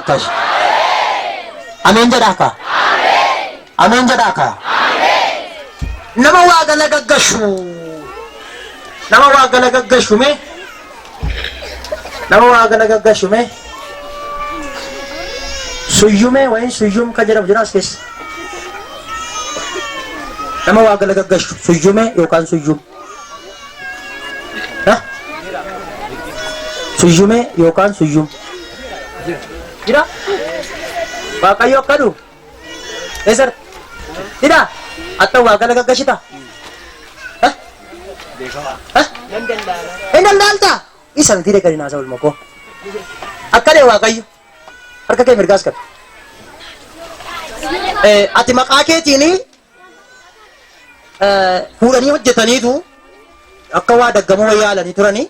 Akkas. Ameen jedhaa kaa. Ameen jedhaa kaa. Nama waa galagaggashu. Nama waa galagaggashu mee. Nama waa galagaggashu mee. Suyyumee wayin suyyum kan jedhamu jira as keessa. Nama waa galagaggashu suyyumee yookaan suyyum. Ha? Suyyumee yookaan suyyum. Jira? Waaqayyo akka dhufu. Eessarra? Jira? Atta waa galaгаggashita? Ha? Ha? Hin daldaalta? Isa miti deeggarin haasa'u ilma koo. Akka dhee Waaqayyo. Harka kee mirgaas qabi. Ati maqaa keetiin fuudhanii hojjetaniitu akka waa daggamuu wayyaa yaalanii turanii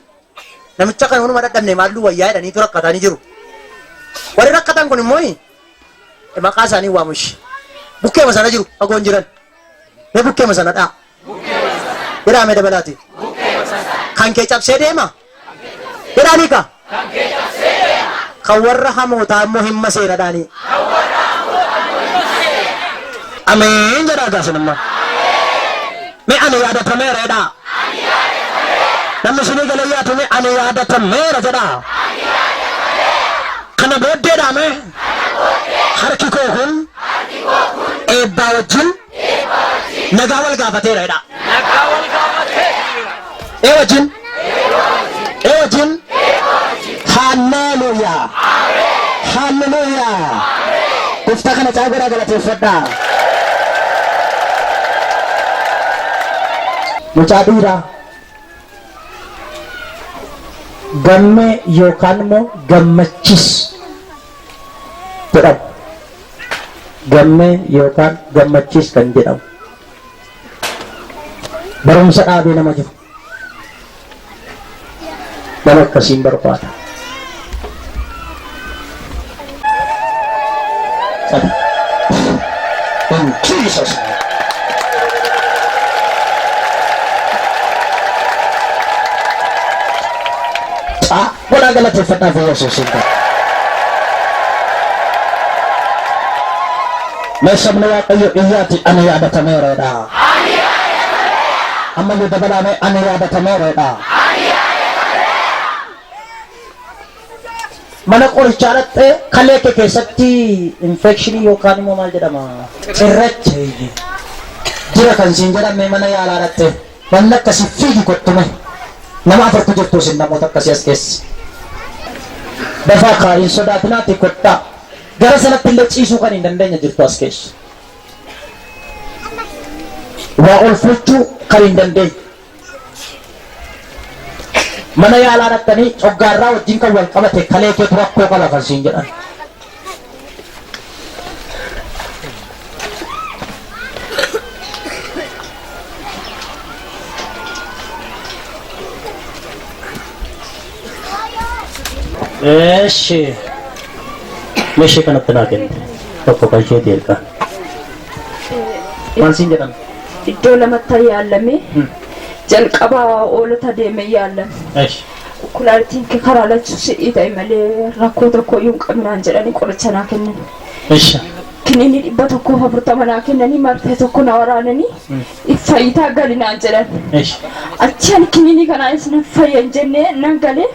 namicha kana hunuma dadhabne maalluu wayyaa jedhaniitu rakkatanii jiru. Warri rakkatan kun immoo maqaa isaanii waamu ishee. Bukkeema sana jiru fagoon jiran. Mee bukkeema sana dhaa. Jedhaa mee dabalaati. Kan kee cabsee deema. Jedhaanii kaa. Kan warra hamootaa immoo hin maseena dhaanii. Ameen jedhaa gaasin immoo. Mee ani yaadatameera jedhaa. Namni isinii galee yaatu mee ani yaadatameera jedhaa. Kana booddeedhaa mee harki koo kun eebbaa wajjin nagaa wal gaafateera jedhaa. Ee wajjin ee wajjin haalleluuyaa haalleluuyaa gooftaa kana caa godhaa galateeffadhaa. Mucaa dhiiraa gammee yookaan immoo gammachis jedhamu. Gammee yookaan gammachiis kan jedhamu. Barumsa dhaabee nama jiru. Nama akkasiin barbaada. In Jesus name. Caa godhaa galateeffadhaa fi Yesuusiin ta'e. Mee sabni Waaqayyo iyyaati ani yaadatameereedha. Ammayyuu dabalaa mee ani yaadatameereedha. Mana qorichaa dhaqxee kalee kee keessatti infekshinii yookaan immoo maal jedhama? Cirracha jira kan siin jedhame mana yaalaa dhaqxee wanni akkasii fiigi kottume nama afurtu jirtu isin namoota akkasii as keessa. Dafaa kaa hin sodaatinaati kottaa. Gara sanatti illee ciisuu kan hin dandeenye jirtu as keessa. Waa ol fuuchuu kan hin dandeenye. Mana yaalaa dhaqxanii coggaarraa wajjin kan wal qabate kalee keetu rakkoo qaba kan siin jedhan. Eeshi. Meeshee kanatti naa kenni. Tokko kan isheeti ergaa. Maal siin jedhan? Iddoo lamatti yaalame. Jalqaba oolota deemee yaalame. Eeshi. Kulaalitiin kee karaa lachuu sidhii ta'e malee rakkoo tokko iyyuu hin qabnu naan jedhanii qoricha naa kennan. Eeshi. Kiniinii 140 naa kennanii marfee tokko na waraananii fayyitaa gali naan jedhan. Eeshi. Achi ani kiniinii kanaanis nan fayya hin jenne nan galee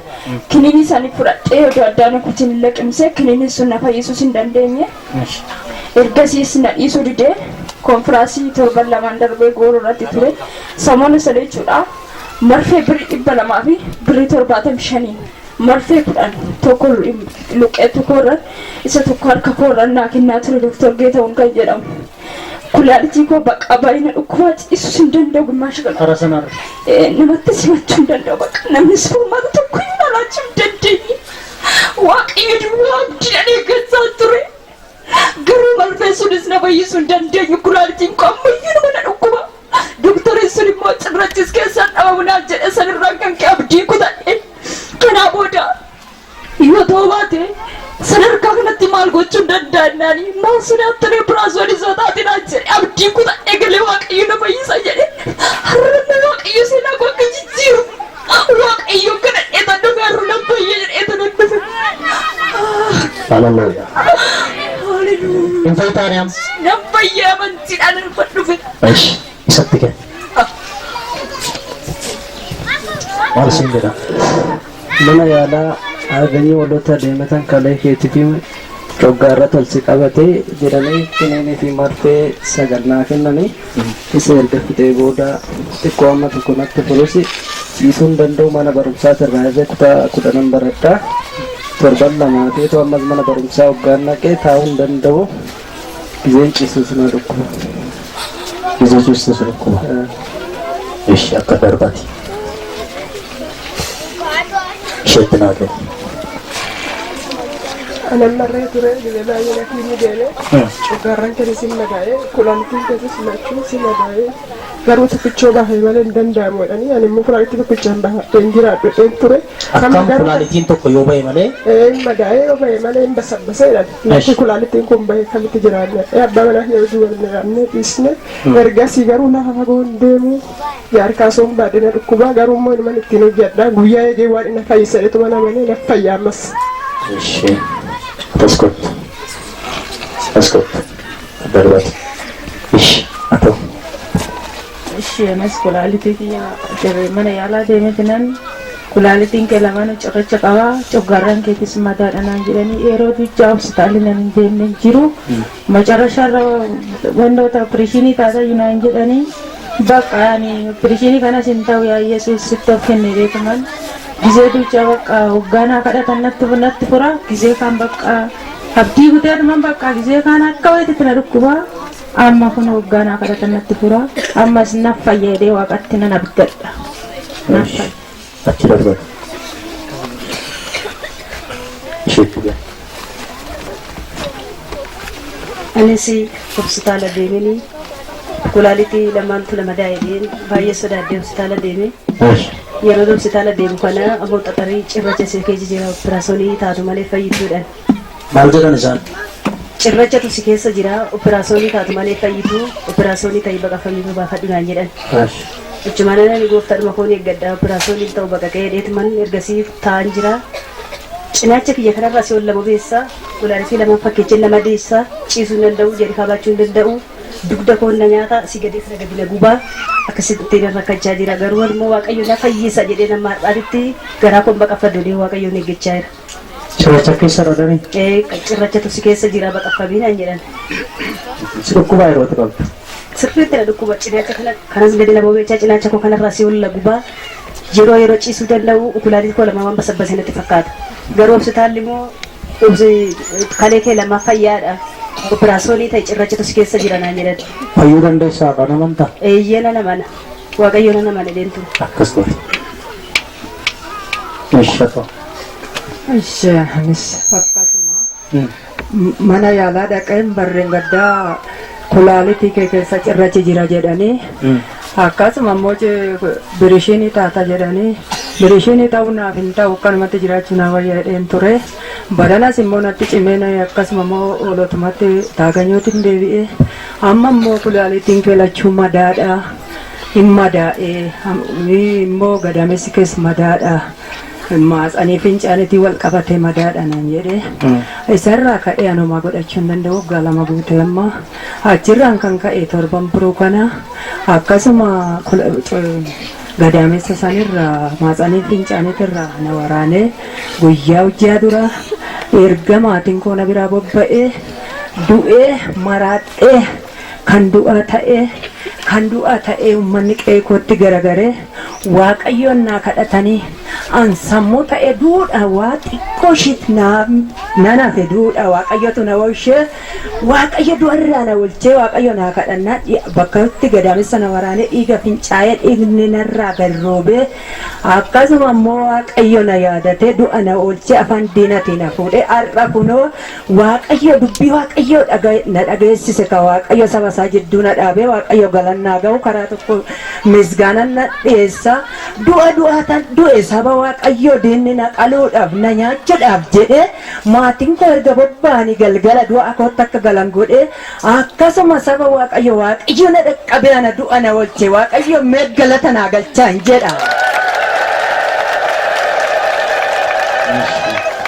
kiniinii sani fudhadhee odoo addaan kutiin illee qimsee kiniiniin sun na fayyisuus hin dandeenye. Eeshi. Ergasiis na dhiisuu didee konfiraasii torban lamaan darbee gooroo irratti ture. Samoona sana jechuudha marfee birrii 200 fi birrii 75 marfee 10 tokko luqqeettuu koo irra isa tokko harka koo irra naa kennaa ture Dooktar Geetahuun kan jedhamu. Kulaalitii koo bakka baay'ina dhukkubaa ciisuus hin danda'u gimmaasha kana. Karaa sanarra. Namatti simachuu hin danda'u bakka namnis furmaata tokko iyyuu na laachuu hin dandeenye. Waaqayyo duwwaa abdiidhaan eeggachaa ture. Garuu marfee sunis na fayyisuu hin dandeenye kulaalitiin koo ammayyuu nama na dhukkuba. Dooktarri sun immoo cirrachis keessaan dhabamu naan jedhe sanirraan kan ka'e abdii kutadhe. Kanaa booda yoo ta'uu baate sadarkaa kanatti maal gochuu hin danda'annaani maal sodaattanii opiraasiyoonii soo taate naan jedhe abdii kutadhe galee Waaqayyo na fayyisa jedhe. Har'a immoo Waaqayyo seenaa koo akka jijjiiru Waaqayyo kadhadhee tan dhufe har'a nan fayya jedhee tan dhufe. Hallelujah. Hallelujah. Hin fayyitaani amma? Nan fayyee amantiidhaan irra dhufe. Ishi isatti kenni. Maal siin jedha? Mana yaalaa Aaganyii Hoolota deematan kalee keetii fi coggaarra tolsi qabatee jedhanii kiniinii fi marfee 9 naa kennanii isa erga fixee booda xiqqoo amma tokko natti furus ciisuu hin danda'u. Mana barumsaas irraa irree kutaa 10n baradha. Torban lamaa feetu ammas mana barumsaa hoggaan naqee taa'uu hin danda'u. Gizeen ciisus na dhukkuba. Gizee ciistus dhukkuba. Ishi akka darbaati. Isheetti naa kenni. Anan marree ture gizee baay'ee hakiimii deeme coggaarraan keessa sin madaa'e kulaalitiin keessas lachuu si madaa'e garuu tokkichoo baafee malee hin danda'amu jedhanii ani immoo kulaalitii tokkichaan baafadheen jiraadhu jedheen ture. Akkam kulaalitiin tokko yoo ba'e malee? Hin madaa'e yoo ba'e malee hin basabbasa jedhan. Lakki kulaalitiin kun ba'e kamitti jiraanna. Abbaa manaa kiyya wajjin wal jiraannee dhiisne ergasii garuu lafa fagoo hin deemu. Jaarkaa soon baadhee na dhukkuba garuu immoo inuman ittiin hojjedha guyyaa eegee waan inni fayyisa jedhetu mana malee na fayya ammas. Ishee as kottu as kottu darbati ishi atoo. Ishi anas kulaalitii kiyya jarri mana yaalaa deemee jiran kulaalitiin kee lamaanuu cirracha qaba coggaarraan keetis madaadha naan jedhanii yeroo duchaa hospitaalii nan hin deemne hin jiru. Macarrashaarra wantoota opereeshinii taata naan jedhanii bakka ani opereeshinii kanas hin ta'u yaa Yesuus sitti of kenne beekaman. Gizee duchaa bakka hoggaanaa kadhatan natti fura gizee kaan bakka abdii guteetuman bakka gizee kaan akka wayiitti na dhukkuba. Amma kun hoggaanaa kadhatan natti fura ammas na fayyadee waaqatti nan abdadha. Naaf fayya. Achi darbatu. Isheetti kenni. Anis hospitaala deemanii kulaalitii lamaantu nama daa'e baay'ee sodaadde hospitaala deeme. Yeroo hospitaala deemu kana ammoo xaxarii cirracha si keessa jira operaasyoonii taatu malee fayyituudhaan. Maal jedhan isaan? Cirrachatu si keessa jira operaasyoonii taatu malee fayyitu operaasyoonii ta'ii baqafamii baafadhu naan jedhan. Achumaan ani gooftaadhuma koon eeggadha operaasyoonii ta'u baqaqee dheetuman ergasii taa'an jira. Cinaacha kiyya kanarraa si ol lama beessa kulaalitii lama fakkeecha lama deessa ciisuu hin danda'u jedhi baachuu hin danda'u dugda koon na nyaata si gadi kana gadi na gubaa akkasitti rakkachaa jira garuu immoo Waaqayyo na fayyisa jedhee nama har'aatitti garaa koon baqafadhu jedhee Waaqayyoon eeggachaa jira. Cirracha keessa rodanii? Cirrachatu si keessa jira baqaffamii naan jedhan. Si dhukkubaa yeroo itti qabdu? Sirriitti na dhukkuba cinaacha kana kanas gadi lama beechaa cinaacha koo kanarraa si ol gubaa yeroo yeroo ciisuu danda'u kulaalitii koo lama waan basabbase natti fakkaata. Garuu hospitaalli immoo kalee kee lama fayyaadha. Operaasyoonii ta'e cirrachatu si keessa jira naan jedhan. Fayyuu dandeessaa kan amantaa? Eeyyee nan amana. Waaqayyo nan amana deemtu. Akkas godhe. Ishatu. Ishi anis akkasuma mana yaalaa dhaqeen barreen gaddaa kulaalitii kee keessa cirrachi jira jedhanii akkasuma immoo birishiinii taata jedhanii birishiinii ta'uu naaf hin ta'u akkanumatti jiraachuu naa wayya jedheen ture. Badanas immoo natti cimee akkasuma immoo oolotumatti taaganyootiin deebi'e amma immoo kulaalitiin kee lachuu madaadha hin madaa'e immoo gadameessi keessa madaadha. Maatsanii fincaaniitii wal qabatee madaadha naan jedhee isarraa ka'ee anumaa godhachuu hin danda'u waggaa 2 guutee amma achirraan kan ka'e torban biroo kana akkasuma gadameessa sanirraa maatsanii fincaaniitirraa na waraanee guyyaa hojjaa dura erga maatiin koo na biraa bobba'ee du'ee maraadhee kan du'aa ta'ee kan du'aa ta'ee uummanni qe'ee kootti garagaree Waaqayyoon naa kadhatanii an sammuu ta'e duudha waa xiqqoo ishiit nan hafe duudha Waaqayyotu na oolchee Waaqayyo du'arraa na oolchee Waaqayyo naa kadhannaa bakka itti gadaamessa na waraanee dhiiga fincaa'ee dhiigni narraa gad roobee akkasuma immoo Waaqayyo na yaadatee du'a na oolchee afaan diinatiin na fuudhee har'a kunoo Waaqayyo dubbii Waaqayyo na dhageessise ka Waaqayyo saba isaa jidduu na dhaabee Waaqayyo galannaa ga'u karaa tokko misgaanan na dhiyeessa du'a du'aa tan du'e saba Waaqayyo diinni na qaluudhaaf na nyaachuudhaaf jedhee maatiin koo erga bobba'anii galgala du'a kootti akka galan godhee akkasuma saba Waaqayyo Waaqayyo na dhaqqabee ana du'a na oolche Waaqayyo mee galata naa galchaa hin jedha.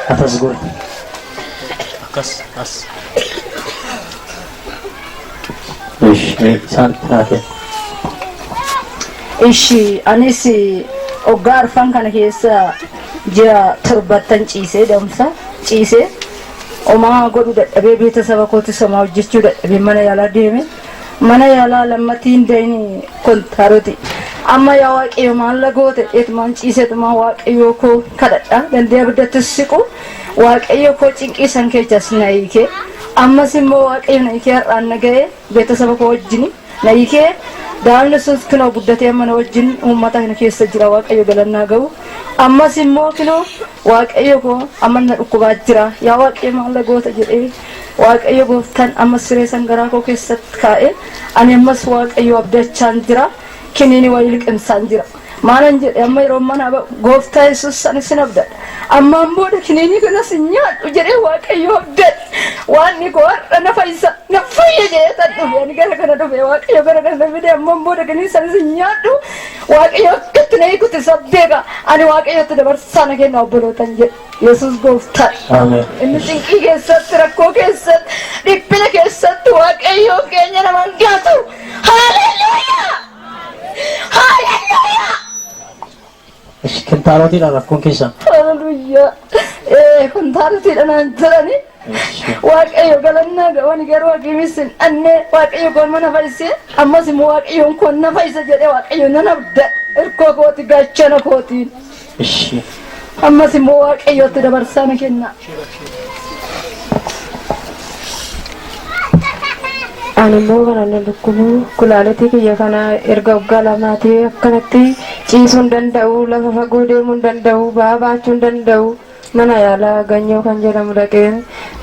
Atas godhe. Akkas as. Isaan taate. Ishi anis hoggaa arfan kana keessa ji'a torbattan ciisee da'umsa ciisee homaa godhuu dadhabee beeta saba kootis homaa hojjechuu dadhabee mana yaalaa deeme. Mana yaalaa lammatiin dayini kontaaroti. Amma yaa Waaqayyo maal la goote eetumaan ciiseetumaan Waaqayyoo koo kadhadha dandee abiddatti siqu Waaqayyo koo cinqii san keessas na hiike. Ammas immoo Waaqayyo na hiikee har'aan na ga'e beeta saba koo wajjin na hiikee daa'imni sun kinoo guddatee amma na wajjin uummata kana keessa jira Waaqayyo galannaa ga'u. Ammas immoo kinoo Waaqayyo koo amma na dhukkubaa jira yaa Waaqayyo maal la goota jedhee Waaqayyo gooftaan ammas siree san garaa koo keessatti kaa'e ani ammas Waaqayyo abdachaan jira kiniini wayii liqimsaan jira. Maalan jedhe amma yeroo mana ba'u gooftaa Yesuus ani sin abdadha. Ammaan booda kiniinii kanas hin nyaadhu jedhee Waaqayyo abdadha. Waan koo har'a na fayyisa na fayya jedhee tan dhufe ani gara kana dhufe Waaqayyo gara kana na fide ammaan booda kiniin sanas hin nyaadhu Waaqayyo akkatti na hiikutti isa beeka ani Waaqayyotti dabarsaa na kenna obbolootan jedhe Yesuus gooftaa. Inni cinqii keessatti rakkoo keessatti dhiphina keessatti Waaqayyo keenya nama hin gaatu. Haleluuyaa! Haleluuyaa! Kintaarotiidha rakkoon keessan. Haleluuyaa! Kuntaarotiidha naan jedhani. Waaqayyo galannaa ga'ooni garuu hakiimis hin dhannee Waaqayyo koon mana fayyisee ammas immoo Waaqayyoon koon na fayyisa jedhee Waaqayyo nan abdadha hirkoo kooti gaachana kootiin. Ammas immoo Waaqayyotti dabarsaa na kenna. Ani immoo kana na dhukkubu kulaalitii kiyya kana erga waggaa lamaatii akkanatti ciisuu hin danda'u, lafa fagoo deemuu hin danda'u, ba'aa baachuu hin danda'u. Mana yaalaa Ganyoo kan jedhamu dhaqeen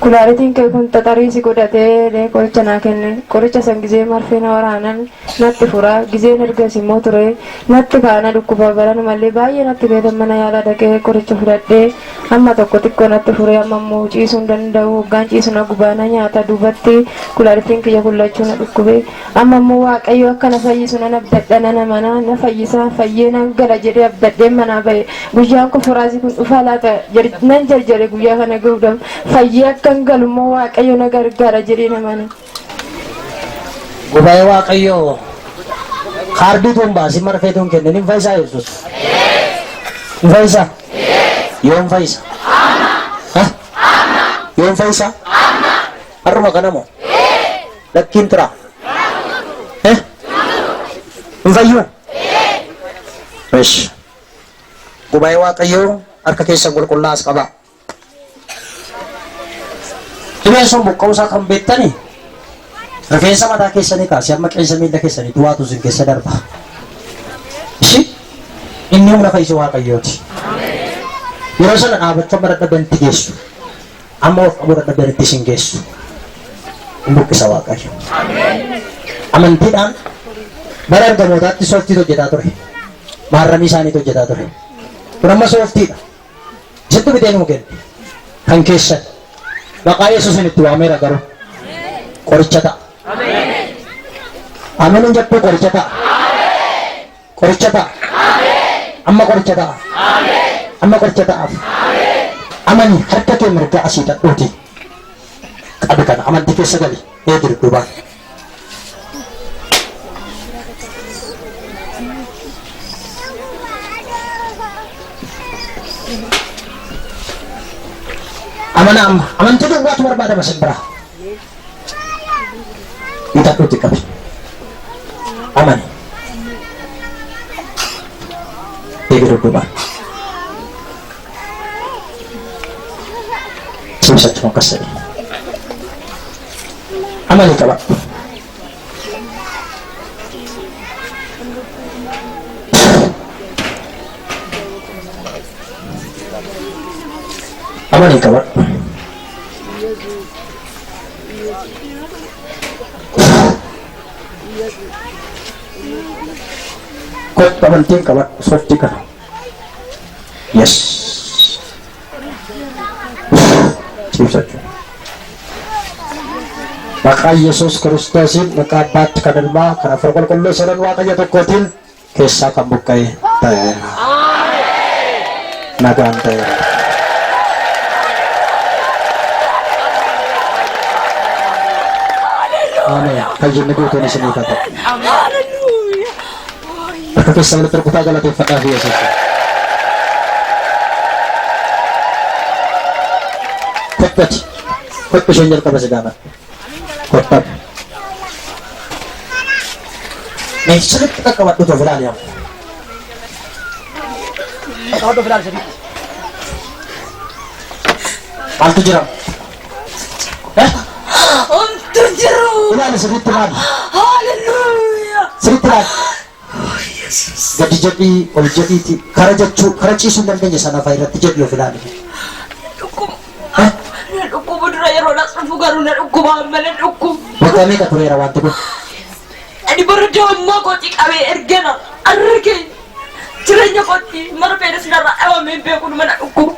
kulaalitiin kee kun xaxarii si godhatee qoricha naa kenne. Qoricha san gizee marfee na waraanan natti fura. Gizeen ergas immoo ture natti kaana dhukkuba baranumallee baay'ee natti beekan mana yaalaa dhaqee qoricha fudhadhee amma tokko xiqqoo natti fure amma immoo ciisuu hin danda'u. Waggaan ciisu na gubaa na nyaata duubatti kulaalitiin kiyya kullachuu na dhukkube. Amma immoo Waaqayyo akka na fayyisu nan abdadha nan amana na fayyisa fayyee nan gala jedhee abdadheen manaa ba'e. Guyyaan konfiraasii kun dhufaa laata nan jarjare guyyaa kana gahuudhaaf fayyee akkan galu immoo Waaqayyo na gargaara jedhee namana. Gubaa'ee Waaqayyoo kaardii tuun baasii marfee tuun kennin hin fayyisaa Yesuus. Hin fayyisaa? Yoom fayyisa? Yoom fayyisa? Har'uma kana moo? Lakkiin tura? Hin fayyuu? Esh. Gubaa'ee Waaqayyoo harka keessan qulqullaa'as qabaa. Dhibeen sun buqqa'uusaa kan beektani rifeensa mataa keessanii kaasee amma qeensa miilla keessanii du'aatu isin keessa darba. Ishi inni humna fayyisu Waaqayyooti. Yeroo sana dhaabachuu amma dadhabdanitti geessu. Amma of qabuu dadhabdanitti isin geessu. Hin buqqisa Waaqayyo. Amantiidhaan bara ergamootaatti sooftiitu hojjetaa ture. Maarramii isaaniitu hojjetaa ture. Kun amma sooftiidha. Isintu bitee nuu kenne. Kan keessan. Maqaa Yesuusin itti waameera garuu. Qoricha ta'a. Ameen hin jettuu qoricha ta'a. Qoricha ta'a. Amma qoricha ta'a. Amma qoricha ta'aaf. Amani harka kee mirgaa asii dhadhuuti. Qabi kana amantii keessa gali. Eegi dudduubaan. Amana amma amantii duwwaatu barbaadama sin biraa. Hidhadhuuti qabi. Amani. Eegi dudduubaan. Cimsachuu akkas jedhe. Amani qabadhu. Amani qabadhu. Kottu amantiin qabadhu softi kana. Yes. Cimsachuu. Maqaa Yesuus Kiristoosiin maqaa Abbaatti kan Ilmaa kan Hafuura Qulqulluu sadan Waaqayyo tokkootiin keessaa kan buqqa'e ta'eera. Nagaan ta'eera. Ameen. Fayyinni guutuun isiniif haa ta'u. Harka keessan walitti rukutaa galateeffadhaa fi Yesuus. Kottati. Kottu isheen jalqaba si gaafadha. Kottatu. Mee sirriitti qaqqabadhu of ilaali amma. Qaqqabadhu of ilaali sirriitti. Maaltu jira? Eh? Homtu jiru. Ilaali sirriitti ilaali. Hallelujah. Sirriitti ilaali. Gadi jedhii ol jedhiiti kara jechuu kara ciisuu hin dandeenye sana fa'a irratti jedhii of ilaali. Na dhukkubu dura yeroo nas dhufu garuu na dhukkuba amma na dhukkubu. Waggaa meeqa tureera wanti kun? Ani bara daa'immaa kootii qabee ergana arge jireenya kootii marfeenis narraa dhabamee hin beeku numa na dhukkuba.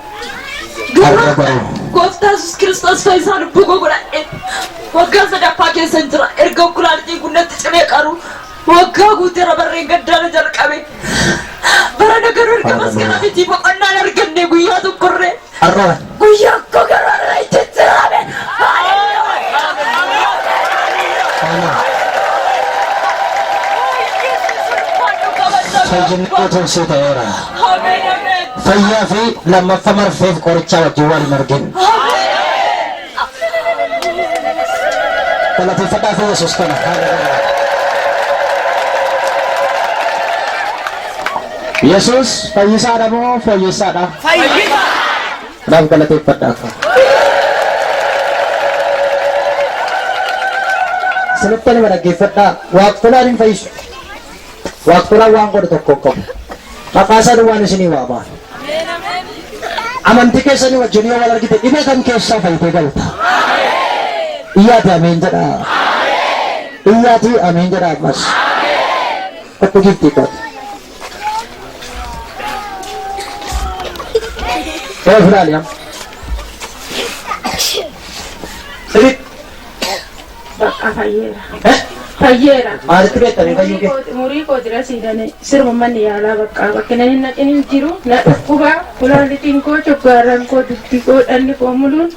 Har'a garuu Gooftaa Yesuus Kiristoos fayyisaa lubbuu koo godhadhe waggaa sadaffaa keessa hin jira erga kulaaltiin kun natti cimee qaru waggaa guuteera barreen gaddaana jalqabe bara garuu erga maskara miti boqonnaan arganne guyyaa tokkorree har'a guyyaa koo garuu har'a jijjiirame. Fayyinni guutuun sii ta'eera. Ameen ameen. Fayyaa fi lammaffaa marfeef qorichaa wajjin wal hin argin. Galateeffadhaa fi Yesuus kana. Hallelujah. Yesuus fayyisaadha moo fooyyessaadha? Fayyisaa. Kanaaf galateeffadhaa. Isinitti nama dhaggeeffadhaa. Waaqtolaan hin fayyisu. Waaqtolaan waan godhu tokko hin qabu. Maqaa isaa duwwaan isinii waama. Amantii keessanii wajjin yoo wal argite dhibee kam keessaa fayyitee galta. Iyyaati ameen jedhaa. Iyyaati ameen jedhaa ammas. Tokko giftii kooti. Yoo ilaali amma. Sirriitti. Bakka fayyeera. Fayyeera. Maalitti beektanii fayyuu kee? Umurii koo jira siidane sirba manni yaalaa bakka bakki na hin naqin hin jiru na dhukkuba kulaalitiin koo coggaarraan koo dugdi koo dhalli koo muluun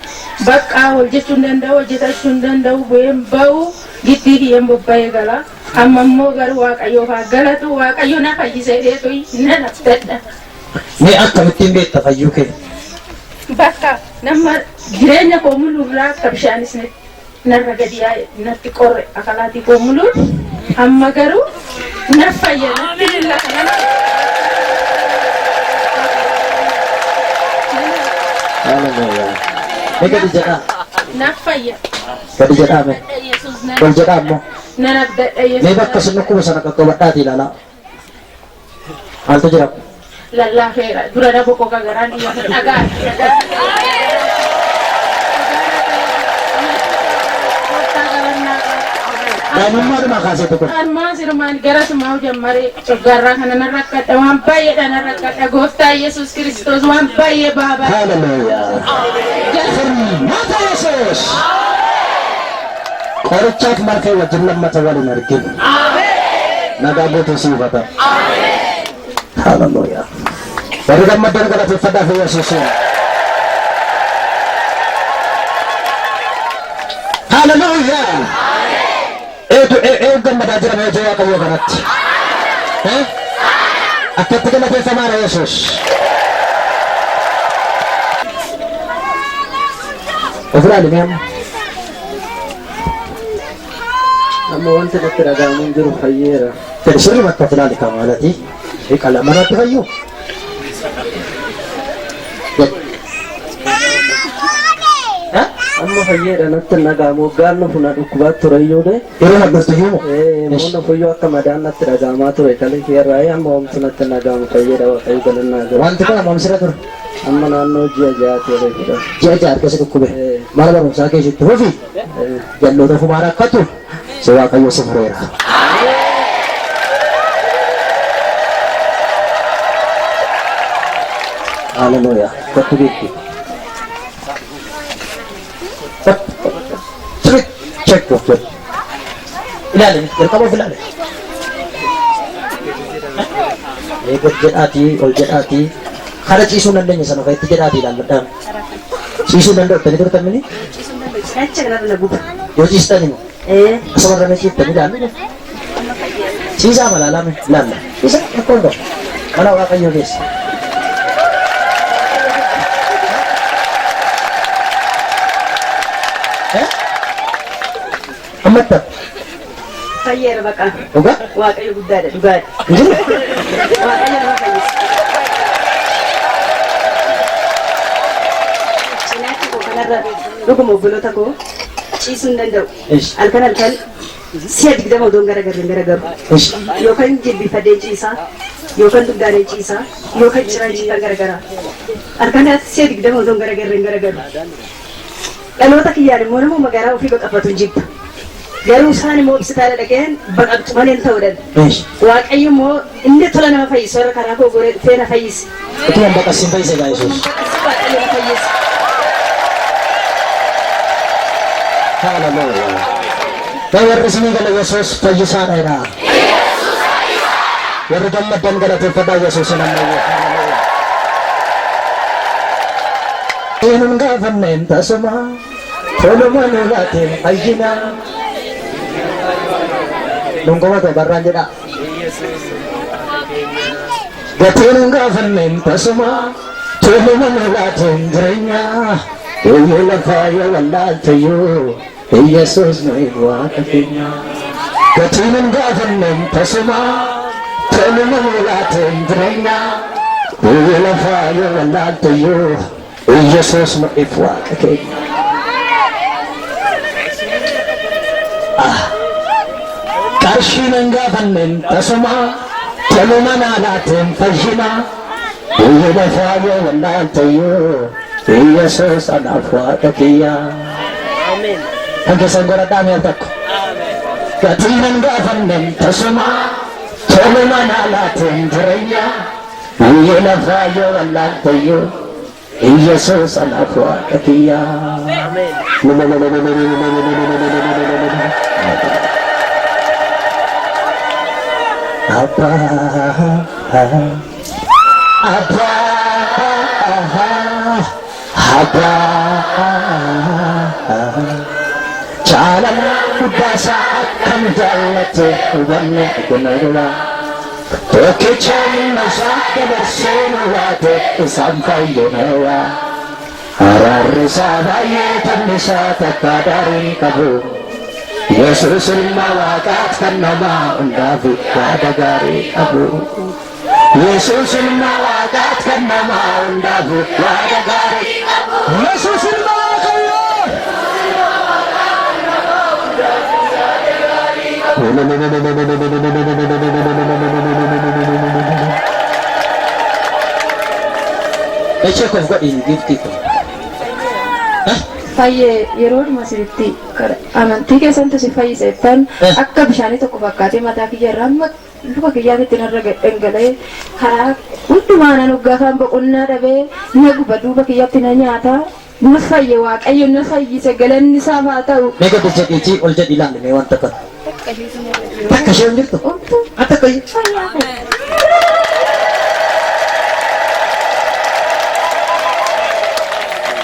bakka hojjechuu hin danda'u hojjetachuu hin danda'u bu'een ba'u giddii kiyyeen bobba'ee gala amma immoo garuu waaqayyoof haa galatu waaqayyo na fayyisee dheetu nan abdadha. Mee akkamittiin beekta fayyuu kee? Bakka nama jireenya koo muluurraa akka bishaanis narra gadi yaa'e natti qorre akalaatii koo muluun amma garuu na fayya natti mul'ata nama. Hallelujah. Mee gadi jedhaa. Na fayya. Gadi jedhaa mee. Yesuus nan Ol jedhaa ammoo. nan abdadha Mee Yesuus. bakka isin dhukkuba sana qaqqabadhaatii ilaalaa. Maaltu jira? Lallaafeera dura na boqoqa garaan dhiyya dhagaa dhagaa. Daa'imummaadhumaa kaaseetu kun. Armaa sirmaan gara sumaa jammaree coggaarraa kana nan rakkadha waan baay'eedha nan rakkadha gooftaa Yesuus Kiristoos waan baay'ee baabaa. Hallelujah. Furmaata Yesuus. Qorichaaf marfee wajjin lammata wal hin argin. Nagaa guutuu siif haa ta'u. Hallelujah. Warri gammaddan galateeffadhaa fi Yesuusiin. Hallelujah. Eetu eetu gammadaa jira mee hojii Waaqayyoo kanatti. Eh? Akkatti galateeffamaadha Yesuus. Of ilaali mee amma. Amma wanti natti dhaga'amu hin jiru fayyeera. Gadi sirrumatti of ilaali kan maalati. Qala manatti fayyuu. Amma fayyeedha natti hin dhaga'amu waggaan dhufu na dhukkubaa ture iyyuu Yeroo hadhoftu iyyuu Immoo nufuyyuu akka madaan natti dhaga'amaa ture kalee kiyyarraa amma homtu natti hin dhaga'amu fayyeedha waaqayyo galannaa jira. Wanti kun amma sirra ture. Amma naannoo ji'a ja'a ta'e fudha. Ji'a ja'a harka si dhukkube. Mana barumsaa kee sitti fufi. Jalloota fumaa rakkatu. Si waaqayyo si fureera. Hallelujah. Kottu beekti. Sirriitti check of jedhu. Ilaali jalqaba of ilaali. Mee gad jedhaatii ol jedhaatii kara ciisuu hin dandeenye sana ofitti jedhaatii ilaalladhaan. Ciisuu hin danda'u turtan mini Cinaacha kanarra na guba. yoo ciistan immoo Asuma irra ciiftanii ilaallu. Ciisaa mala lame laalla. Isa rakkoo hin qabu. Mana Waaqayyoo keessa. Ammatti Fayyeera baqa. Dhugaa? Waaqayyo guddaadha dhugaadha. Hin jiru? Waaqayyo nama fayyisa. Cinaachi koo kanarra dhuguma obboloota koo ciisuu hin danda'u. Halkan halkan si'a 20 odoon garagarre hin garagaru. Yookaan jilbiifadhee ciisaa, yookaan dugdaanee ciisaa, yookaan ciraan ciisaa garagara. Halkan si'a 20 odoon garagarre hin garagaru. Dhaloota kiyyaan immoo nama magaalaa ofii baqafatu hin jibbu. Garuu isaan immoo hospitaala dhaqeen baqaqtu malee hin ta'uu dhala. Waaqayyo immoo inni tola nama fayyisu warra karaa koo goree dhufee na fayyise. Utuu hin baqassin fayyise gaa Yesuus. Waaqayyo na fayyise. Hallelujah. Mee warri isinii gala Yesuus fayyisaadha jedhaa. Warri gammaddan galateeffadhaa Yesuusin ammayyu. Hallelujah. Eenyuun gaafanneen tasuma toluma nu laateen fayyina. Dhunguma ta'e barraan jedhaa. Gatiin hin gaafanneen tasuma toluma nu laateen jireenya. Biyyi lafaa yoo wallaalteyyuu Yesuus nu waaqa keenya. Gatiin hin gaafanneen tasuma toluma nu laateen jireenya. Biyyi lafaa yoo wallaalteyyuu Yesuus nu waaqa keenya. Qarshiin hin gaafanneen tasuma toluma naa laateen fayyina. Biyyi lafaa yoo wallaalteyyuu Yesuus anaaf waaqa kiyya. Kan keessan godhadhaa mi'a tokko. Gatiin hin gaafanneen tasuma toluma naa laateen jireenya. Biyyi lafaa yoo wallaalteyyuu Yesuus anaaf waaqa kiyya. Abba, Abba, Abba, jaalala guddaa isaa akkam jaallate hubanne gunarra. Tokkicha ilma isaa dabarsee nu laate isaan fayyinarra. Araarri isaa baay'ee taphni isaa takka daarii qabu. Yesuus ilma Waaqaat kan namaa hundaaf yaada gaarii qabu. Yesuus ilma Waaqaat kan namaa hundaaf yaada gaarii qabu. Yesuus ilma Waaqayyoo. Echee koof godhi giiftii koo. Fayyee yeroo dhuma sirriitti amantii keessantu si fayyise jettan akka bishaanii tokko fakkaatee mataa kiyya irraa amma luka kiyyaatitti narra dhangala'ee karaa hundumaa nan hoggaafaan boqonnaa dhabee na guba duuba kiyyatti na nyaata na fayye Waaqayyo na fayyise galanni isaaf haa ta'u. Mee gadi jedhiitii ol jedhi ilaali mee wanta kana. Takka ishee hin jirtu? Takka ishee.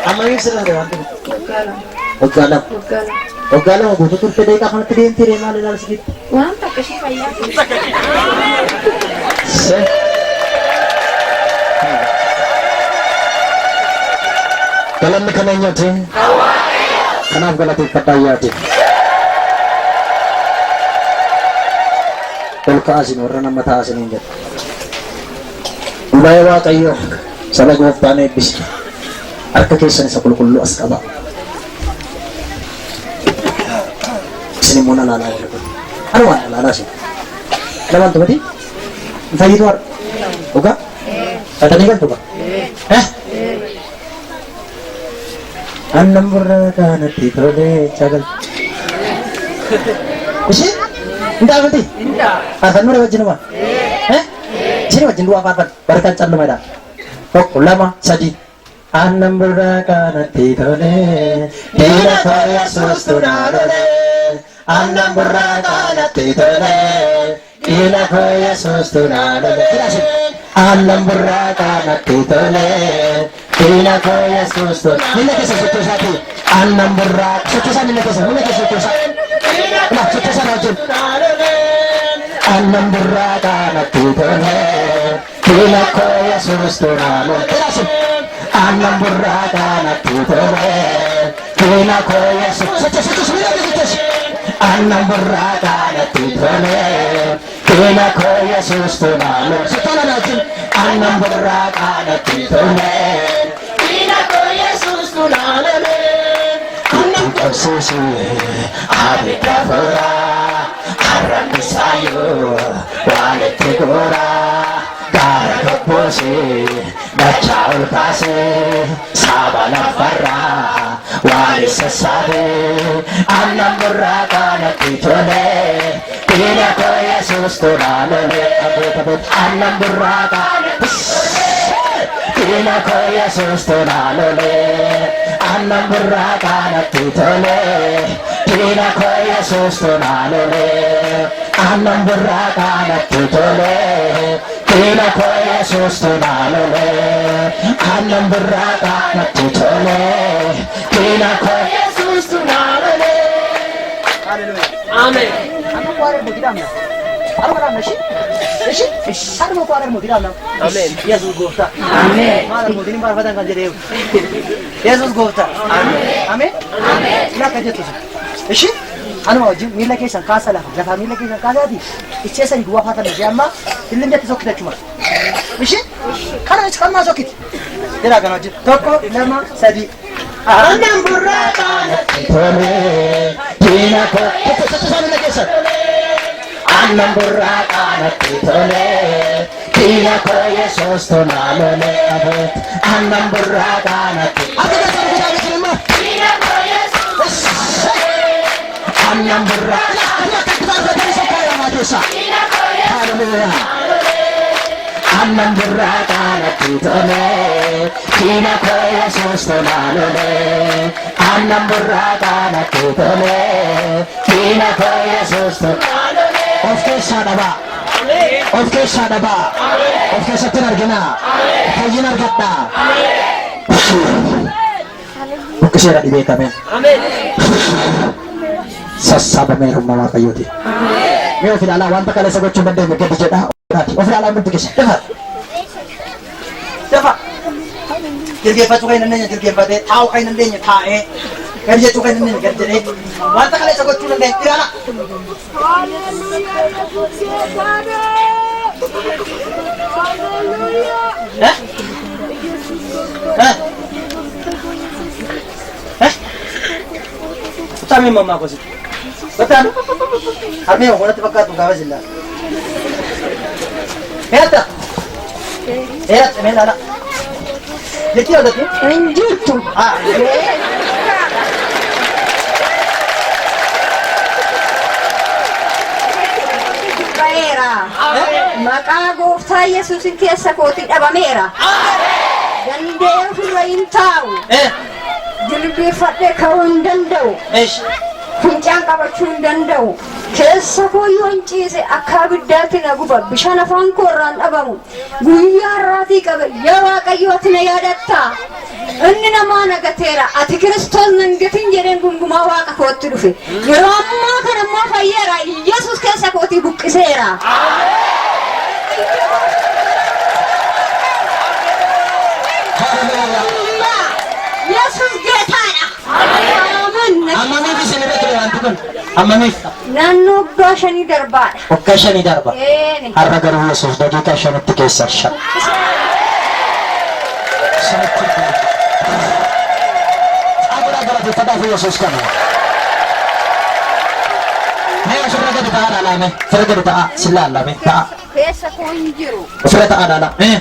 Amma hin sirra wanti kun. Waggaa 2. Waggaa 2. Waggaa 2. Waggaa 2 guutuu turte daqiiqaa kanatti deemtee deemaa ilaala sitti. Waan takka ishee fayyaa. Se. Galanni kan eenyuti? Kanaaf galateeffadhaa yaade. Ol ka'aa isin warra nama ta'aa isiniin jedha. Waa'ee Waaqayyoo saba gooftaan eebbisi. Harka keessan isa qulqulluu as qabaa. Isin immoo na ilaalaa warri kun. Anumaan na ilaalaa isin. Lamaan tumati? Hin fayyitu har'a. Dhugaa? Fatanii galtu gaa? Eh? Annan burraa kanatti tolee chagal. Ishee? Hin dhaabati? Faarfannoo wajjinuma? Eh? Isheen wajjin du'aa faarfan. Barkaan callumadha. 1 2 3. Annan burraa kanatti tolee diina koo Yesuustu na lolee. Annan burraa kanatti tolee diina koo Yesuustu na lolee. Annan burraa kanatti tolee Diina koo Yesuus tolaa. Miila keessa sochoosaati. Aannan burraa sochoosaa miila keessa miila keessa sochoosaa. Ila sochoosaa na wajjin. Aannan burraa qaamatti tolee. Diina koo Yesuus tolaa. Ilaasin. Aannan burraa qaamatti tolee. Diina koo Yesuus. Sochoos sochoos miila keessa sochoos. Aannan burraa qaamatti tolee. Diina koo Yesuus tolaa. Sochoolaa na wajjin. Aannan burraa qaamatti tolee. Diina koo Yesuus tolaa. Aannan qabsiisu abidda furaa. Arrabni saayyuu waan itti gooraa. Gaara gobboosee dachaa ol kaasee saba lafarraa waan isa saabee aannan burraa qaanatti tolee. Diina koo Yesuus tolaa lolee abeet abeet aannan burraa qaanatti diina koo Yesuus tolaa lolee aannan burraa qaanatti tolee. Diina koo Yesuus tolaa lolee aannan burraa qaanatti tolee. Diina koo Yesuus tolaa lolee aannan burraa qaanatti tolee. Diina koo Yesuus tolaa lolee. Ameen. Amma kwarar mu gidan nan. Har waraabna shi? Ishi? Haruma kwarar mu gidan nan. Ameen. Yesuus gooftaa. Ameen. Maal mootiin faarfatan kan jedhee. Yesuus gooftaa. Ameen. Ameen. Lakka jettu sun. Ishi? Anuma wajjin miila keessan kaasa lafa. Lafa miila keessan kaasaati. Ichee sadi duwwaa faatan ishee amma ilmi jatti sokkita achuma. Ishi? Kana ichi kan sokkiti. Jedhaa kana wajjin. Tokko, lama, sadi. Aannan burraa qaanatti tolee. Diina koo. Tokko sochosaa miila keessan. Aannan burraa qaanatti tolee. Diina koo Yesuus tolaa lolee abeet. Aannan burraa qaanatti. Akka keessan rukutaa beekin immoo. Diina koo Yesuus. Aannan burraa. Akka faarfatanii sokkaa lamaa keessa. Diina koo Yesuus. Hallelujah. Aannan burraa qaanatti tolee. Diina koo Yesuus tolaa lolee. Aannan burraa qaanatti tolee. Diina koo Yesuus tolaa lolee. Of keessaa dhabaa. Of keessaa dhabaa. Of keessatti hin arginaa. Fayyina argadhaa. Buqqiseera dhibee kameen. Sassaabameera humna Waaqayyooti. Mee of ilaalaa wanta kaleessa gochuu hin dandeenye gadi jedhaa. Of ilaalaa hundi keessa. Dafa. Dafa. Jilgeeffachuu kan hin dandeenye jilgeeffatee, taa'uu kan hin dandeenye taa'ee, gadi jechuu kan hin dandeenye gadi jedhee, wanta kaleessa gochuu hin dandeenye ilaalaa. Eh? Eh? Eh? Kuttaa mammaa kosi. Kuttaa harmee wanatti fakkaatu gaafa sillaa. Meeqa? Meeqa? Mee ilaala. Jechi argatu? Hin jirtu. Ah. Ba'eera. Maqaa gooftaa Yesuusin keessa kootii dhabameera. Danda'ee ofirra hin taa'u. Eh. Jilbeeffadhee ka'uu hin danda'u. Eesh. Fincaan qabachuu hin danda'u. Keessa koo yoon ciise akka abiddaatti na guba. Bishaan afaan koo irraan dhabamu. Guyyaa har'aatii qabe yaa Waaqayyo ati na yaadatta. Inni namaa na gateera. Ati Kiristoos nan gatin jedheen gungumaa Waaqa kootti dhufe. Yeroo ammaa kana immoo fayyeera. Yesuus keessa kootii buqqiseera. Yesuus geetaadha. Ameen. Hammamiif isin irra ture wanti kun? Hammamiif? Naannoo waggaa 5 darbaadha. Waggaa 5 darba. Eeni. Har'a garuu Yesuus daqiiqaa 5tti keessaa 5. Shanitti. Agora galateeffadhaa fi Yesuus kana. Mee ofirra gadi ta'aa ilaalaa mee. Ofirra gadi ta'aa sin laalla mee ta'aa. Keessa koo hin jiru. Ofirra ta'aa ilaalaa mee.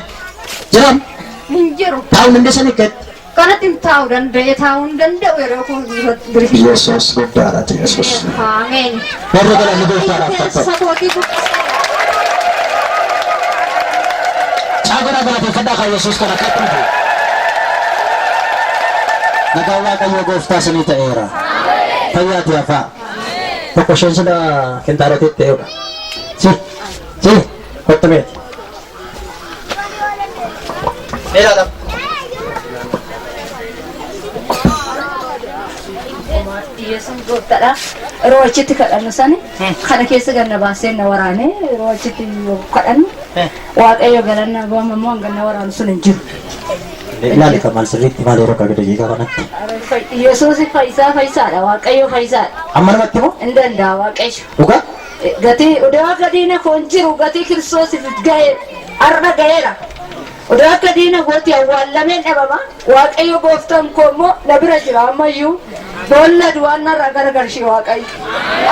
Jiran Hin jiru. taa'uu dandeessanii gadi. Kanatti hin taa'u danda'e taa'uu hin danda'u yeroo koo diriirsu. Yesuus guddaadha Yesuus. Ameen. Warra galanni gooftaadhaaf ta'u. Keessa kootii buqqiseera. Caagora galateeffadhaa kan Yesuus kana akka dhufu. Nagaan Waaqayyoo gooftaa isinii ta'eera. Fayyaati hafaa. Tokko isheen sila kintaarotiitti ta'eedha. Si. Si. Kottu meeti. Mee ilaala. Yesuus gooftaadha. Yeroo achitti kadhannu sani kana keessa ganna baasee na waraane yeroo achitti kadhannu Waaqayyo galanna baama immoo hanga na waraanu sun hin jiru. Ilaali kan maal sirriitti maal yeroo akka daqiiqaa kanatti. Yesuus fayyisaa fayyisaadha. Waaqayyo fayyisaadha. Amma namatti moo? Hin danda'a Waaqayyo. Dhugaa? Gatii odoo akka diina koo hin jiru gatii Kiristoosiif ga'e har'a ga'eera. Odoo akka diina kooti awwaallameen dhabama. Waaqayyo gooftaan koo immoo na bira jira ammayyuu. Boolla du'aan narraa garagalche Waaqayyo.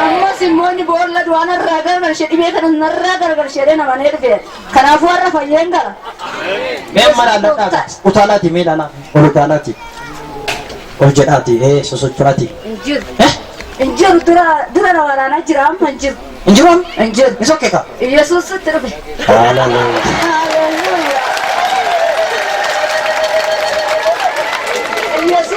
Ammas immoo inni boolla du'aan narraa garagalche dhibee kanas narraa garagalche jedhee namanee dhufe. Kanaafuu har'a fayyeen gala. Mee amma laalladhaa utaalaati mee ilaalaa ol utaalaati ol jedhaati ee sosocho'aati. Hin jiru. Hin jiru dura dura na waraanaa jira amma hin jiru. Hin jiru amma? Hin jiru. Ni sokkee kaa? Yesuusitti dhufe. Haleluuyaa. Haleluuyaa.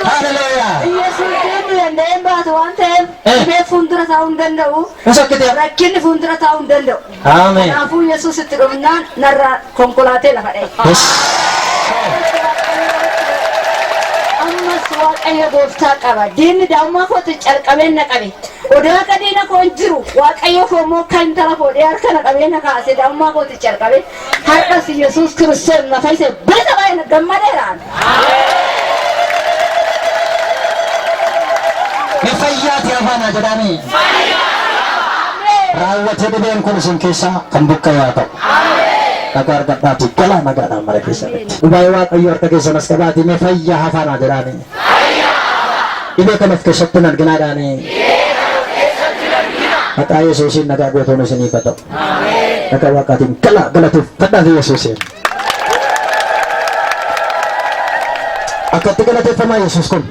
Haleluuyaa. Yesuus deemuu danda'een baatu waan ta'eef dhibee fuuldura taa'uu hin danda'u. Ni sokkite. Rakkinni fuuldura taa'uu hin danda'u. Ameen. Kanaafuu Yesuus itti dhufnaan narraa konkolaatee lafa dha'e. Yes. Ammas Waaqayyo gooftaa qaba. Diinni daa'ummaa kootti calqabee na qabe. Odoo akka diina koo hin jiru Waaqayyo koo immoo kan intala fuudhee harka na qabee na kaase daa'ummaa kootti calqabe. Har'as Yesuus Kiristoos na fayyise bilisa baay'ee gammadeera. Mee fayyaati afaanaa jedhaanii. Raawwatee dhibeen kun isin keessaa kan buqqa'e haa ta'u. Nagaa argadhaati galaa nagaadhaan mana keessanitti. Dhugaa'ee Waaqayyo harka keessan as qabaati mee fayyaa hafaanaa jedhaanii. Dhibee kan of keessatti hin arginaadhaanii. Maqaa Yesuusiin nagaa gootuun isiniif haa ta'u. Nagaa Waaqaatiin galaa galateeffadhaa fi Yesuusiin. Akkatti galateeffamaa Yesuus kun.